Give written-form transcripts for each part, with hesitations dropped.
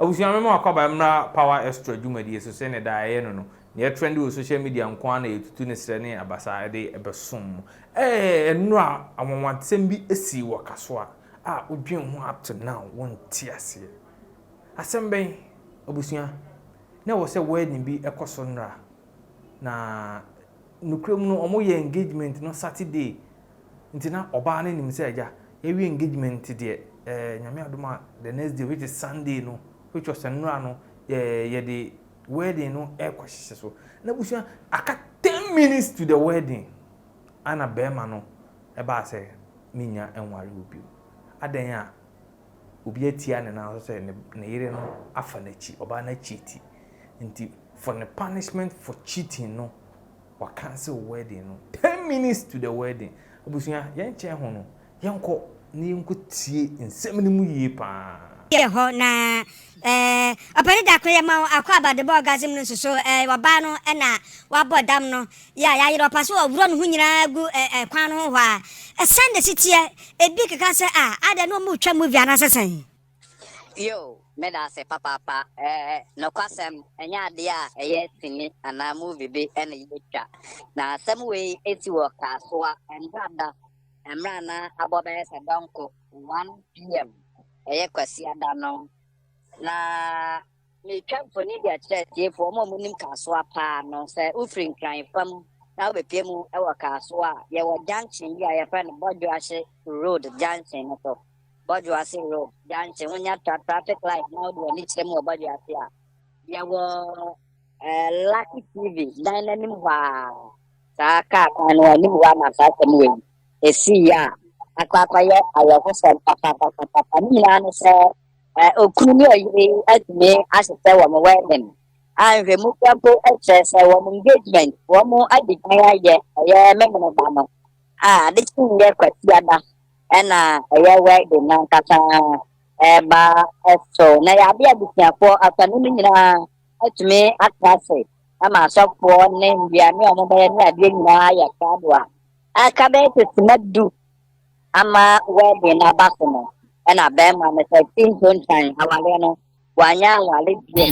Abusua, mema wakɔba mmra Power Extra dwumadie so. Sɛne daa ɛyɛ no, nea ɛtrend wɔ social media nko ara na yɛtutu ne serɛ ne abasa de ɛbɛsom mu. Ɛnnora anwanwasɛm bi asi wɔ Kasoa a wodwen ho up to now wonte aseɛ. Asɛm bɛn, abusua? Na ɛwɔ sɛ wedding bi ɛkɔ so nnora, na nokorɛ mu no, wɔyɛ engagement no Saturday, nti na ɔbaa no nim sɛ agya yɛwie engagement deɛ, Nyame adom a, the next day, which is Sunday no, which was nnora no, yɛde wedding no ɛrekɔ hyehyɛ so. Na abusua, aka 10 minutes to the wedding ana bɛrima no ɛbaa sɛ menya nware wɔ bio. Adan a obi atia ne nan so sɛ ne yere no afa n'akyi, ɔbaa no akyi ti, nti for the punishment for cheating no, wa cancel wedding no 10 minutes to the wedding. Abusua, yɛn nkyɛn ho no, yɛnkɔ na yɛnkɔ tie nsɛm no mu yie paa. Yɛ hɔ na ɔpɛni da koro yɛ ma akɔ abadebɔ orgasm no nso so ɔbaa no ɛna wabɔ dam no yɛ a yɛayerɛ ɔpa so ɔworɔ ne ho nyinaa gu kwan no ho hɔ a ɛsɛn de si teɛ. Ebi keka sɛ a adɛ na ɔmo twa movie anaasɛ sɛn? Yo, meda ase papaapa. Nokwasɛm, ɛnyɛ adeɛ a ɛyɛ sini anaa movie bi ɛna yɛtwa. Na asɛm wei esi wɔ Kaasoa mmerɛ da mmerɛ na abɔ bɛyɛ sɛ dɔnko 1 p.m., ɛyɛ Kwasiada no. Na metwa mfoni de akyerɛ atiefoɔ, ɔmo a ɔmo nim Kaasoa paa no, sɛ wofiri Nkran fam na wobɛpie mu ɛwɔ Kaasoa a, yɛwɔ junction bi a yɛfrɛ no Bɔdwoahye Road junction no so. Bɔdwoase Road junction, wonya traffic light na wode w'ani kyerɛ mu wɔ Bɔdwoase a, yɛwɔ Lucky TV dan n'anim hɔ a, saa kaa kwan no anim hɔ ama saa asɛm wei ɛsii a akɔ akɔyɛ awerɛhosɛm papapapapa. Ne nyinaa no sɛ okunu ne ɔyere atumi ahyehyɛ wɔn wedding a, nhwɛmu kura mpo kyerɛ sɛ wɔn engagement wɔn adi kan ayɛ, ɛyɛ Memeneda no a ade kyeeɛ Kwasiada ɛna ɛyɛ wedding nankasa ɛba ɛso. Na yɛ ade abusuafoɔ afanu no nyinaa atumi atena ase ama asɔfoɔ ne nnuane a wɔbɛyɛ ne adeɛ nyinaa yɛ krado a aka bɛyɛ sɛ sima 10 ama wedding no aba so no, ɛna bɛrima no sɛ ti ntontan awareɛ no wanyɛ aware biom.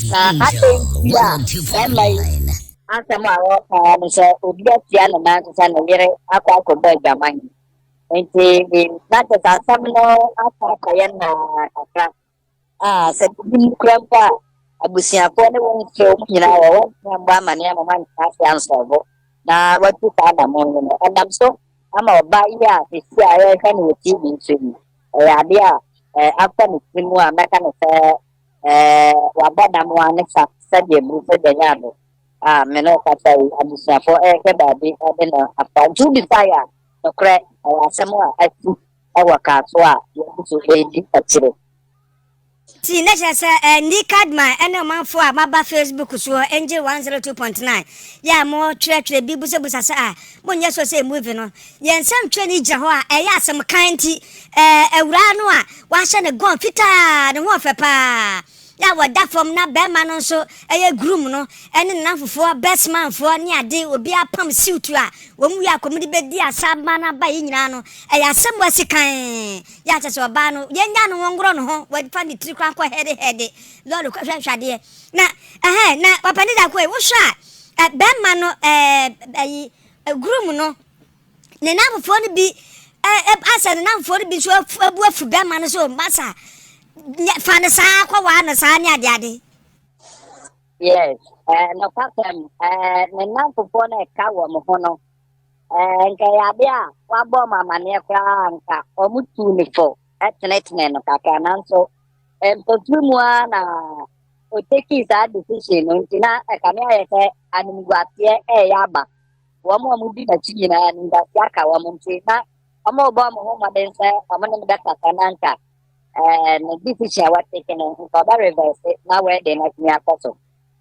Na adɛn nti a bɛrima yi asɛm a wɔka no sɛ obi atia ne nan so sɛ ne yere akɔ akɔbɔ adwaman, nti na kyɛ sɛ asɛm no akɔ akɔyɛ naa kakra a sɛ bibi mu kura mpo a, abusuafoɔ ne wɔn mfrɛ wɔn nyinaa wɔ wɔn ntena mbɔ amanneɛ ama wɔn antena ase ansɔɔbo na watu saa anammɔn no ɛnam so ama ɔbaa yi a sisi a yɛrehwɛ no wɔ TV nso yi, ɛyɛ adeɛ a afa ne tiri mu a mɛka no sɛ wabɔ dam a ne fa sɛdeɛ buru sɛdeɛ nyɛ ado a me ne kasa yi, abusuafoɔ ɛrehwɛ baabi ɛde no afa. Nti wobisa yɛ a, nokorɛ ɛyɛ asɛm a asi ɛwɔ Kaaso a yɛgu so ɛredi akyire. Nti na kyerɛ sɛ ni Cadman ɛne ɔmanfoɔ a maba Facebook soɔ Angel 102.9 yɛ a motwerɛtwerɛ bi busabusa sɛ a monyɛ so sɛ movie no, yɛn nsɛm twerɛ no gyina hɔ a ɛyɛ asɛm kan. Nti awuraa no a wahyɛ ne gown fitaa ne ho ɔfɛ paa yɛ a wɔda fam na bɛrima no nso ɛyɛ groom no ɛne ne namfofoɔ, best manfoɔ ne ade, obi apam suit a wɔn wie akɔm de bɛdi asa ma no aba yi nyinaa no, ɛyɛ asɛm wasi kan yɛ akyɛ sɛ ɔbaa no yɛnya no wɔngorɔ ne ho, wɔfa ne tiri koraa nkɔ hɛde hɛde lɔɔre kɔhwɛ hwɛadeɛ na ɛhɛn na papa ne da kɔ yi. Wohwɛ a, bɛrima no ɛyi groom no ne namfofoɔ no bi asɛ ne namfoɔ no bi nso abu afu bɛrima no so masa fa ne saa kɔwaa no saa ne adeade. Yes, nokwasɛm, ne namfofoɔ no ɛka wɔn ho no, nka ɛyɛ ade a wabɔ ɔmo amanneɛ koraa, nka ɔmo tuu ne fo ɛtenetene no kakra, nanso mpɔfiri mu ara na ɔtake saa decision no. Nti na ɛkame ayɛ sɛ animguaseɛ ɛɛyɛ aba wɔn a wɔdi n'akyi nyinaa, animguaseɛ aka wɔn, nti na wɔn rebɔ wɔn ho mmɔden sɛ wɔn ne no bɛkasa na nka ne decision a watake no nka ɔbɛ reverse na wedding no atumi akɔ so.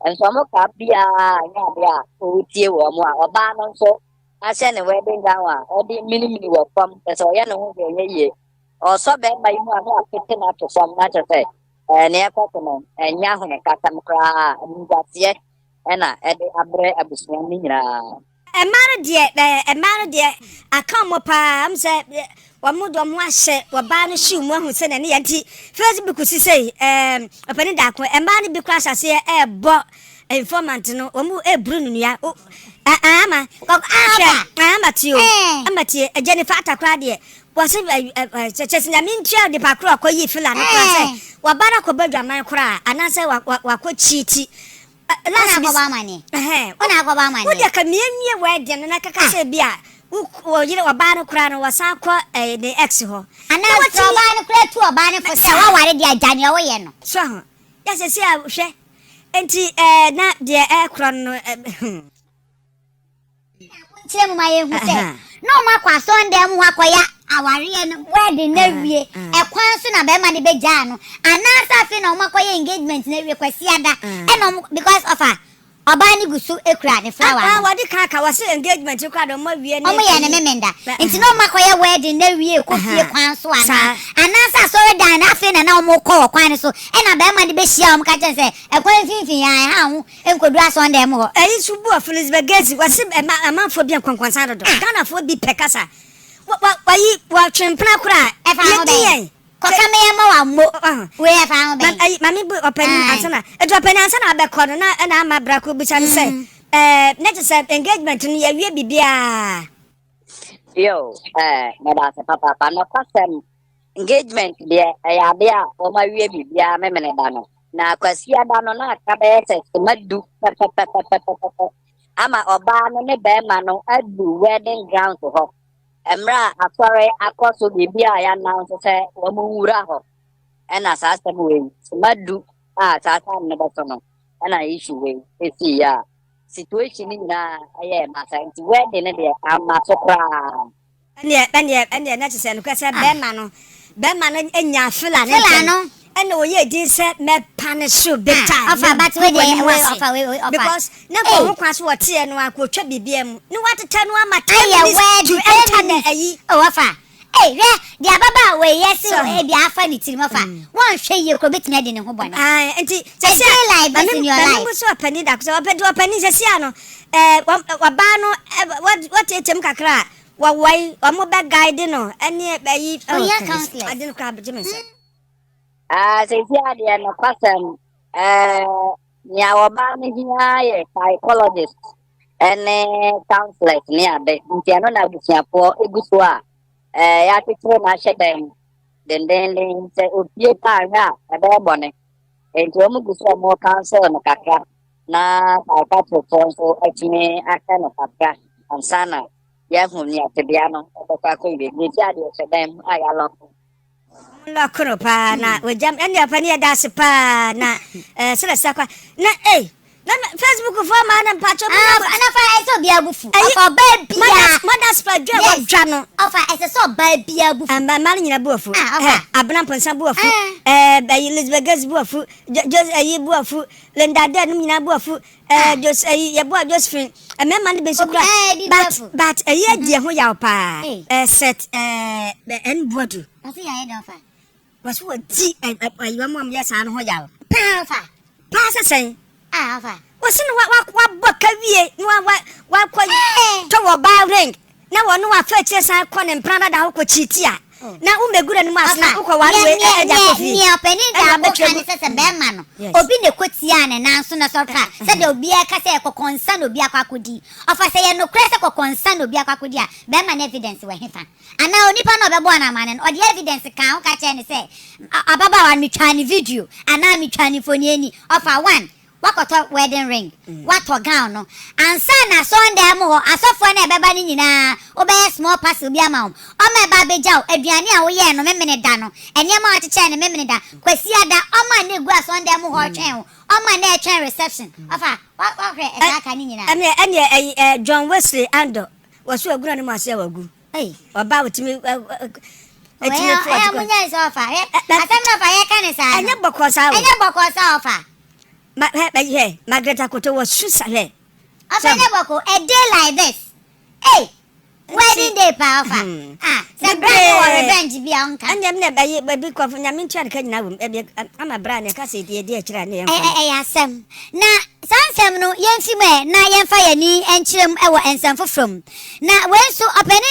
Nso wɔn ka biara nyɛ ade a ɔretie wɔn a ɔbaa no nso ahyɛ ne wedding gown a ɔde minimini wɔ fam kyɛ sɛ ɔyɛ ne ho hwɛ ɛnyɛ yie. Ɔsɔ bɛrima yi mu a na wapete no ato fam na kyerɛ sɛ nea ɛkɔ so no ɛnyɛ ahomekasɛm koraa, animguaseɛ ɛna ɛde abrɛ abusua no nyinaa. Mmaa no deɛ, mmaa no deɛ aka wɔn paa m sɛ. Wɔn de wɔn ho ahyɛ ɔbaa no shoe mu ahu sɛnea ne yɛ nti Facebook si sei ɛɛm ɔpanin daako mmaa no bi koraa ahyɛ aseɛ ɛɛbɔ informant no wɔn ɛɛburu no nua o ɛɛ ama hwɛ ama tie o ama tie Jennifer Atta koraa deɛ wɔsi ɛ ɛ kyɛ sɛ nyame ntua nipa korɔ ɔkɔ yi fila no koraa sɛ wɔba no akɔbɔ adwaman koraa anaasɛ wakɔ kyiiti Wona akɔbɔ amaneɛ. Wona akɔbɔ amaneɛ. Wo deɛ ka miamia w'ɛdeɛ no na kaka sɛ bi a wo yere ɔbaa no koraa no wɔsan kɔ ɛɛ ne ex hɔ. Anaa sɛ ɔbaa no koraa tu ɔbaa no fo sɛ waware deɛ agya nea woyɛ no. So ho yɛ sɛ sɛ a hwɛ nti ɛɛ na deɛ ɛɛkorɔ no ɛɛ hmm. Nkyerɛ mu ma yɛhu sɛ na wɔn akɔ asɔndan mu hɔ akɔyɛ awareɛ no wedding no awie ɛkwan so na bɛrima no bɛgyaa no anaasɛ afei na wɔn akɔyɛ engagement no awie kwasiada ɛna wɔn because of a ɔbaa no gu so kura ne flower no. Wɔde kan ka wɔsi engagement kora de wɔn awie ne. Wɔn yɛ ne memenda nti na wɔn akɔyɛ wedding no awie kɔ fie kwan so anaa anaasɛ asɔredan no afei na na wɔn kɔ wɔ kwan no so ɛna bɛrima no bɛhyia wɔn ka kyɛn sɛ ɛkwan mfimfini yɛn ɛha ho Nkodu asɔndan mu hɔ. Ɛyi nso bu afu Elizabeth Gates wɔse ɛma amanfoɔ bi nkɔnkɔnsa dodo Ghanafoɔ bi pɛ kasa wɔ wɔ wɔyi wɔtwe mpena koraa Ɛfa ho yɛdi bɛn? yɛn Kɔka me yɛn ma wammo wei ɛfa ho Ma bɛn? ayi maame bu ɔpanin Ae. ansa na etu ɔpanin ansa na abɛkɔ no na ɛna ama brako bisa no sɛ ɛɛ na kyerɛ sɛ engagement no yɛawie biribiara. Yo, eh, meda ase papaapa. Nokwasɛm, engagement deɛ ɛyɛ adeɛ a wɔawie biribiara memene da no. Na Kwasiada no na aka bɛyɛ sɛ sema du pɛpɛpɛpɛpɛpɛ ama ɔbaa no ne bɛrima no adu wedding grounds hɔ. Mmerɛ a asɔre akɔ so biribi a yɛannounce sɛ wɔn nwura hɔ. Ɛna saa asɛm wei, sema du a saa time no bɛto no, ɛna issue wei ɛsii a situation no nyinaa ɛyɛɛ basaa nti wedding no deɛ amma so koraa. Ɛneɛ ɛneɛ ɛneɛ na kyerɛ sɛ nokorɛ sɛ bɛɛma no bɛɛma no nyaa fila ne Fila ntɛm no. ɛna ɔyɛɛ din sɛ mɛ punish you big Ah, time ɔfa mɛ but gu wei deɛ w'anim wei ase ɔfa wei wei ɔfa. because na nka Ei. ɔho kwan so ɔteɛ no a nka ɔtwa biribiara mu ne watetɛ no ama 10 Ayɛ minutes to wedding enter 10 the minutes. ayi. Oh ɔfa. Ei hwɛ deɛ ababaawa wei yɛ se So. ebi afa ne tirim ɔfa. Wɔnhwɛ yie koraa obetumi adi ne ho bɔne. Ae, nti A sɛsi day a like this maame in your maame life. mu so ɔpanin da sɛ ɔpɛ de ɔpanin sɛsi a no ɛɛ ɔbaa no ɛ wɔteetee mu kakra a wɔwɔe wɔn bɛ guide no ɛne ɛyi Ohia oh counselors. ade no koraa gye me nsam. Ah, seesei adeɛ nokwasɛm, eh, nea ɔbaa no hia yɛ psychologist ne counselors ne ade. Nti ɛno na abusuafoɔ egu so a eh, yɛakyekyere no ahyɛ dan mu dendenden sɛ opie paa hwɛ a ɛbɛyɛ bɔne. Nti wɔn gu so a wɔn counsel no kakra na psychiatristfoɔ nso atumi ahwɛ no kakra ansa na yɛahu nea tebea no ɛbɛkɔ akɔwie. Nti adeɛ hyɛ dan mu a yɛalɔko. Lɔko no paa na wɔgyam ɛne apa ne yɛda ase paa na ɛɛ sɛdɛ sa kwa na ei na Facebook fo ma na mpakyɛ mo na na fa ɛsɛ obi abufu ɔfa ɔbaa bia mother spa dwa wɔdwa no ɔfa ɛsɛ sɛ ɔbaa bia abufu mma no nyina bu afu abena mponsa bu afu ɛɛ ɛyi Elizabeth Gates bu afu Jos ɛyi bu afu Linda Dɛ nom nyinaa bu afu ɛɛ Jos ɛyi yɛboa Josephine mmarima no bi nso kura but but ɛyi adi ɛho yaw paa ɛɛ set ɛɛ ɛn buadu. Wɔsi yɛ ayɛ dɛ ɔfa. Wɔsi wɔ di ɛyi wɔn a wɔyɛ saa no ho yaw. Paa ɔfa. Paa sɛ sɛn. Ah ɔfa. Wɔsi no wa wa wabɔ ka wie na wa wa wakɔ tɔ wɔ baa ring na wɔn no wafa akyire san kɔ ne mpena dada hɔ kɔ kyiiti a Oh. na wo mɛgu n'anim ase na wokɔ ware wei ɛde akɔ fie. Nea ɔpanin Ɛna da abɛtwa ka gu. ne sɛ sɛ bɛrima no Yes. obi na ɛkɔ tiaa ne nan so na sɛ ɔka sɛdeɛ obiara ka sɛ kɔkɔ nsa na obi akɔ akɔdi ɔfa sɛ yɛ nokorɛ sɛ kɔkɔ nsa na obi akɔ akɔdi a bɛrima no evidence wɔ hefa anaa onipa no a ɔbɛbɔɔ no amane no ɔde evidence kaa ho ka kyerɛɛ no sɛ ababaawa no metwaa ne video anaa metwaa ne mfoniani ɔfa one Woakɔtɔ wedding ring, woatɔ gown no, ansa na asɔndan mu hɔ asɔfoɔ no a ɛbɛba no nyinaa wobɛyɛ small parcel bi ama wɔn, wɔn a ɛba abɛgya wo, aduane a woyɛɛ no Memeneda no, nneɛma a wokyekyɛɛ no Memeneda, Kwasiada, wɔn a na ɛgu asɔndan mu hɔ retwɛn wo, wɔn a na ɛretwɛn reception, ɔfa, woahwɛ saa ka no nyinaa. Ɛneɛ ɛneɛ ɛyi ɛ John Wesley Andor wɔso agura ne mu ase a wagu. Ei. Ɔbaa otumi ɛtumi fo ɔte kɔ. Ɛyɛ mo nyɛ sɛ ɔfa hwɛ asɛm na ɔfa yɛ ka ne saa no. Ɛnyɛ bɔkɔɔ saa o. Ɛnyɛ bɔkɔɔ saa ɔfa. Ma hwɛ hwɛ Margaret Akoto wɔ su sa hwɛ. Ɔfa nyɛ bɔkɔɔ a day like this ei wedding day paa ɔfa ah sɛ bra no wɔ revenge bi a ɔnka. Ɛnyɛ mi na ɛyi ɛbi kɔfo nyame ntua ne ka nyinaa wɔ mu ɛbi ama bra ne ɛka sɛ ɛdi ɛdi akyire a ne yɛn kɔ. Ɛyɛ asɛm na saa nsɛm no yɛnfi mu ɛ na yɛnfa yɛn ani nkyerɛ mu wɔ nsɛm foforɔ mu na wei nso ɔpanin.